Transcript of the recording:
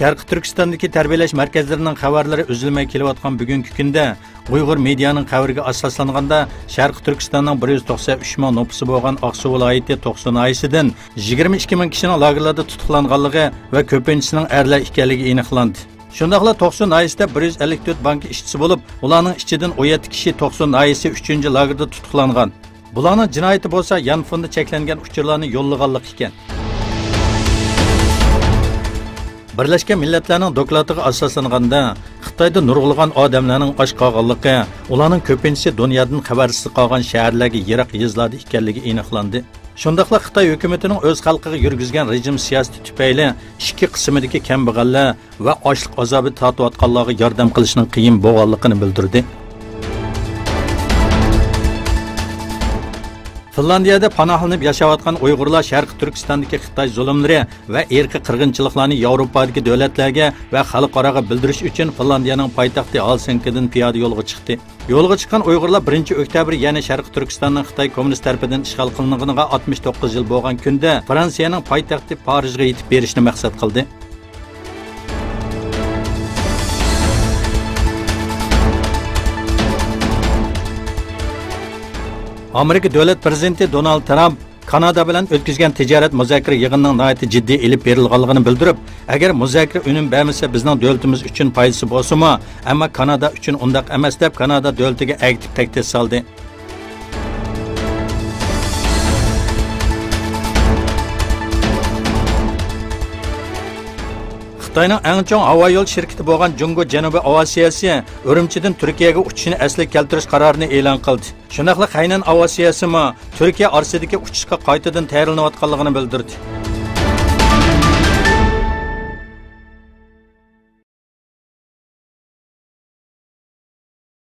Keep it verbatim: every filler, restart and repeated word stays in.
شەرقىي تۈركىستاندىكى تەربىيەلەش مەركەزلىرىنىڭ خەۋەرلىرى ئۈزۈلمەي كېلىۋاتقان بۈگۈنكى كۈندە، ئۇيغۇر مېدىيانىڭ خەۋىرىگە ئاساسلانغاندا، شەرقىي تۈركىستاننىڭ بىر يۈز توقسەن ئۈچ مىڭ نوپۇسى بولغان ئاقسۇ ۋىلايىتى توقسۇ ناھىيەسىدىن يىگىرمە ئىككى مىڭ كىشىنىڭ لاگېرلاردا تۇتۇقلانغانلىقى ۋە كۆپىنچىسىنىڭ ئەرلەر ئىكەنلىكى ئېنىقلاندى. شۇنداقلا توقسۇ ناھىيەسىدە بىر يۈز ئەللىك تۆت بانكا ئىشچىسى بولۇپ، ئۇلارنىڭ ئىچىدىن ئون يەتتە كىشى توقسۇ ناھىيەسى ئۈچىنچى لاگېردا تۇتۇقلانغان. بۇلارنىڭ جىنايىتى بولسا يانفوندا چەكلەنگەن ئۇچۇرلارنى يوللىغانلىق ئىكەن. بىرلەشكەن مىللەتلەرنىڭ دوكلاتىغا ئاساسلانغاندا، خىتايدا نۇرغۇنلىغان ئادەملەرنىڭ ئاچ قالغانلىقى، ئۇلارنىڭ كۆپىنچىسى دۇنيادىن خەۋەرسىز قالغان شەھەرلەرگە يىراق يېزىلاردا ئىكەنلىكى ئېنىقلاندى. شۇنداقلا خىتاي ھۆكۈمىتىنىڭ ئۆز خەلقىگە يۈرگۈزگەن رېجىم سىياسىتى تۈپەيلى ئىچكى قىسمىدىكى كەمبەغەللەر ۋە ئاچلىق ئازابى تارتىۋاتقانلارغا ياردەم قىلىشنىڭ قىيىن بولغانلىقىنى بىلدۈردى. فىنلاندىيەدە پاناھلىنىپ ياشاۋاتقان ئۇيغۇرلار شەرقىي تۈركىستاندىكى خىتاي زۇلۇملىرى ۋە ئىرقىي قىرغىنچىلىقلارنى ياۋروپادىكى دۆلەتلەرگە ۋە خەلقئاراغا بىلدۈرۈش ئۈچۈن فىنلاندىيەنىڭ پايتەختى ھالسىنكىدىن پىيادە يولغا چىقتى. يولغا چىققان ئۇيغۇرلار بىرىنچى ئۆكتەبىر، يەنى شەرقىي تۈركىستاننىڭ خىتاي كوممۇنىست تەرىپىدىن ئىشغال قىلىنغىنىغا ئاتمىش توققۇز يىل بولغان كۈندە، فرانسىيەنىڭ پايتەختى پارىژغا يېتىپ بېرىشنى مەقسەت قىلدى. ئامېرىكا دۆلەت پىرېزىدېنتى دونالد ترامپ كانادا بىلەن ئۆتكۈزگەن تىجارەت مۇزاكىرە يىغىنىنىڭ ناھايىتى جىددىي ئېلىپ بېرىلغانلىقىنى بىلدۈرۈپ، ئەگەر مۇزاكىرە ئۈنۈم بەرمىسە، بىزنىڭ دۆلىتىمىز ئۈچۈن پايدىسى بولسىمۇ، ئەمما كانادا ئۈچۈن ئۇنداق ئەمەس، دەپ كانادا دۆلىتىگە ئەگىتىپ تەھدىت سالدى. خىتاينىڭ ئەڭ چوڭ ھاۋا يول شىركىتى بولغان جۇڭگو جەنۇبىي ئاۋىئاتسىيەسى ئۈرۈمچىدىن تۈركىيەگە ئۇچۇشنى ئەسلىگە كەلتۈرۈش قارارىنى ئېلان قىلدى. شۇنداقلا خەينەن ئاۋىئاتسىيەسىمۇ تۈركىيە ئارىسىدىكى ئۇچۇشقا قايتىدىن تەييارلىنىۋاتقانلىقىنى بىلدۈردى.